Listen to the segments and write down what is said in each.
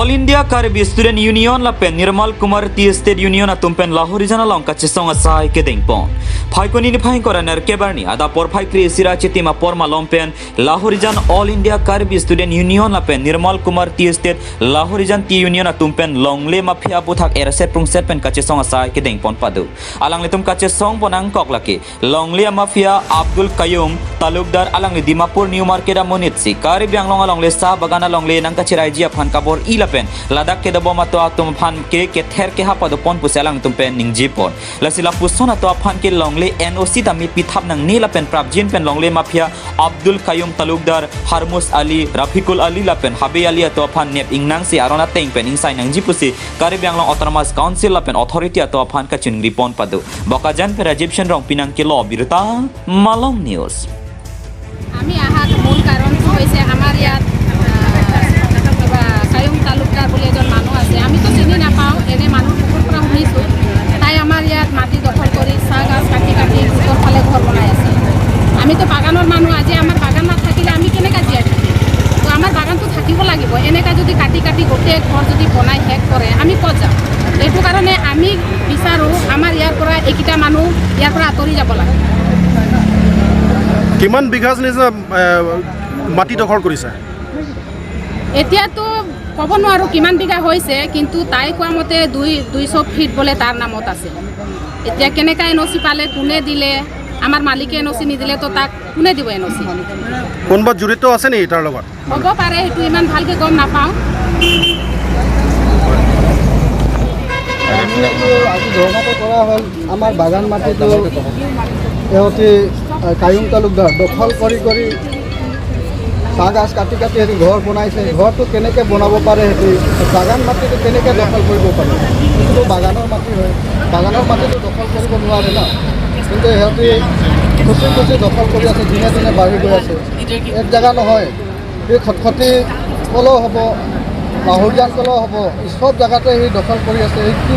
All India Karbi Student Union lapen Nirmal Kumar Tea State Union atumpen Lahorijana long kachisong asai ke dengpon. Phaikoni ni phaing koraner kebarni ada por phaikri sira chitima porma lompen Lahorijan All India Karbi Student Union lapen Nirmal Kumar Tea State Lahorijan Tea Union atumpen Longle Mafia buthak erset prungset pen kachisong asai ke dengpon padu. Alang litum kachisong bonang kok laki Longle Mafia Abdul Kayum Talukdar alang li Dimapur New Market amunitsi Karbi Anglong along le sa bagana longle nang kachirai jia phan kabor ilapen Ladakh ke dabo mato atum phan ke ke ther ke hapa do pon puselang tumpen ningjipon lasila pusona to phan ke longle NOC tami pithap nang nilapen prabjin pen longle mafia Abdul Kayum Talukdar Harmus Ali Rafikul Ali lapen Habe Ali to phan nep ingnang si arona teng pen insai nang jipusi Karbi Anglong Autonomous Council lapen authority ato phan ka chingri pon padu bokajan pe Rajibshen rong pinang ke lo birta Malong News. আমি অহাৰ মূল কাৰণটো হৈছে আমাৰ ইয়াত কিবা কায়ুম তালুকদাৰ বুলি এজন মানুহ আছে, আমিতো চিনি নাপাওঁ, এনে মানুহ মুখৰ পৰা শুনিছোঁ। তাই আমাৰ ইয়াত মাটি দখল কৰি চাহ গছ কাটি কাটি গোটৰ ফালে ঘৰ বনাই আছে। আমিতো বাগানৰ মানুহ, আজি আমাৰ বাগান নাথাকিলে আমি কেনেকৈ জীয়াই থাকিম? তো আমাৰ বাগানটো থাকিব লাগিব। এনেকৈ যদি কাটি কাটি গোটেই ঘৰ যদি বনাই শেষ কৰে আমি ক'ত যাম? এইটো কাৰণে আমি বিচাৰোঁ আমাৰ ইয়াৰ পৰা এইকেইটা মানুহ ইয়াৰ পৰা আঁতৰি যাব লাগে। কিমান বিঘা নিচিনা মাটি দখল কৰিছে? এতিয়াতো ক'ব নোৱাৰোঁ কিমান বিঘা হৈছে, কিন্তু তাই কোৱা মতে 200 ফিট বোলে তাৰ নামত আছে। এতিয়া কেনেকৈ এন অ' চি পালে, কোনে দিলে? আমাৰ মালিকে এন অ' চি নিদিলে তো তাক কোনে দিব এন অ' চি? কোনোবা জড়িত আছে নেকি তাৰ লগত? হ'ব পাৰে, সেইটো ইমান ভালকৈ গম নাপাওঁ। আজি ধৰ্ণাটো কৰা হ'ল আমাৰ বাগান মাটিটো সিহঁতি কায়ুম তালুকদাৰ দখল কৰি কৰি চাহ গছ কাটি কাটি সিহঁতি ঘৰ বনাইছে। ঘৰটো কেনেকৈ বনাব পাৰে সিহঁতি? বাগান মাটিটো কেনেকৈ দখল কৰিব পাৰে? সেইটোতো বাগানৰ মাটি হয়, বাগানৰ মাটিটো দখল কৰিব নোৱাৰে ন। কিন্তু সিহঁতি খুচি খুচি দখল কৰি আছে, দিনে দিনে বাঢ়ি গৈ আছে। এক জেগা নহয়, এই খটখটি ক'লেও হ'ব, লাহৰিজান ক'লেও হ'ব, চব জেগাতে সি দখল কৰি আছে। এই কি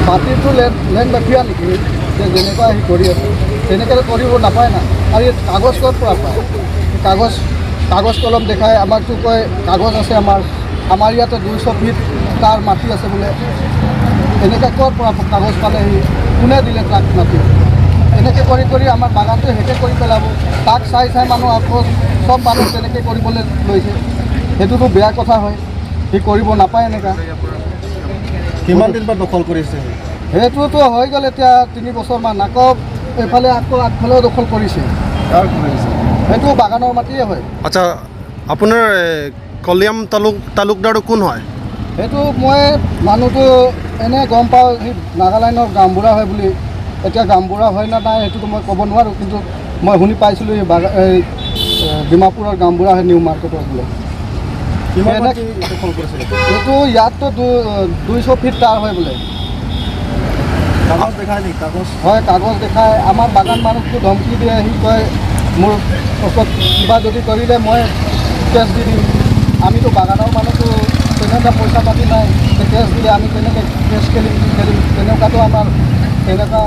মাটিটো লেণ্ড মাফিয়া নেকি যে যেনেকুৱা সি কৰি আছে, তেনেকৈ কৰিব নাপায় না। আৰু এই কাগজ ক'ৰ পৰা পায়? কাগজ কলম দেখাই আমাকতো কয় কাগজ আছে আমাৰ, আমাৰ ইয়াতে 200 ফিট তাৰ মাটি আছে বোলে। এনেকৈ ক'ৰ পৰা কাগজ পালে সি? কোনে দিলে তাক মাটি? এনেকৈ কৰি কৰি আমাৰ বাগানটো শেষে কৰি পেলাব। তাক চাই চাই মানুহ আকৌ চব মানুহ তেনেকৈ কৰিবলৈ লৈছে। সেইটোতো বেয়া কথা হয়, সি কৰিব নাপায় এনেকুৱা। কিমান দিন পৰা দখল কৰিছে? সেইটোতো হৈ গ'ল এতিয়া 3 বছৰমান। আকৌ এইফালে আকৌ আগফালেও দখল কৰিছে। সেইটো বাগানৰ মাটিয়ে হয়। আচ্ছা, আপোনাৰ কলিয়াম তালুকদাৰটো কোন হয়? সেইটো মই মানুহটো এনে গম পাওঁ, সি নাগালেণ্ডৰ গামবুঢ়া হয় বুলি। এতিয়া গামবুঢ়া হয় নে নাই সেইটোতো মই ক'ব নোৱাৰোঁ, কিন্তু মই শুনি পাইছিলোঁ সি এই ডিমাপুৰৰ গামবুঢ়া হয়, নিউ মাৰ্কেটৰ বোলে। সেইটো ইয়াততো 200 ফিট তাৰ হয় বোলে। কাগজ দেখায় নেকি? কাগজ হয়, কাগজ দেখায়। আমাৰ বাগান মানুহটো ধমকি দিয়ে, সি কয় মোৰ ওচৰত কিবা যদি কৰিলে মই কেছ দি দিম। আমিতো বাগানৰ মানুহটো তেনেকুৱা পইচা পাতি নাই, কেছ দিলে আমি কেনেকৈ কেছ খেলিম কি খেলিম, তেনেকুৱাতো আমাৰ তেনেকুৱা।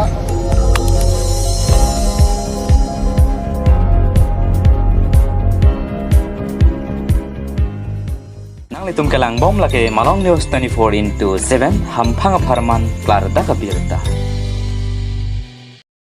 Nang litum kalang bom laki Malong News 24x7 hampang farman klar da kabirta.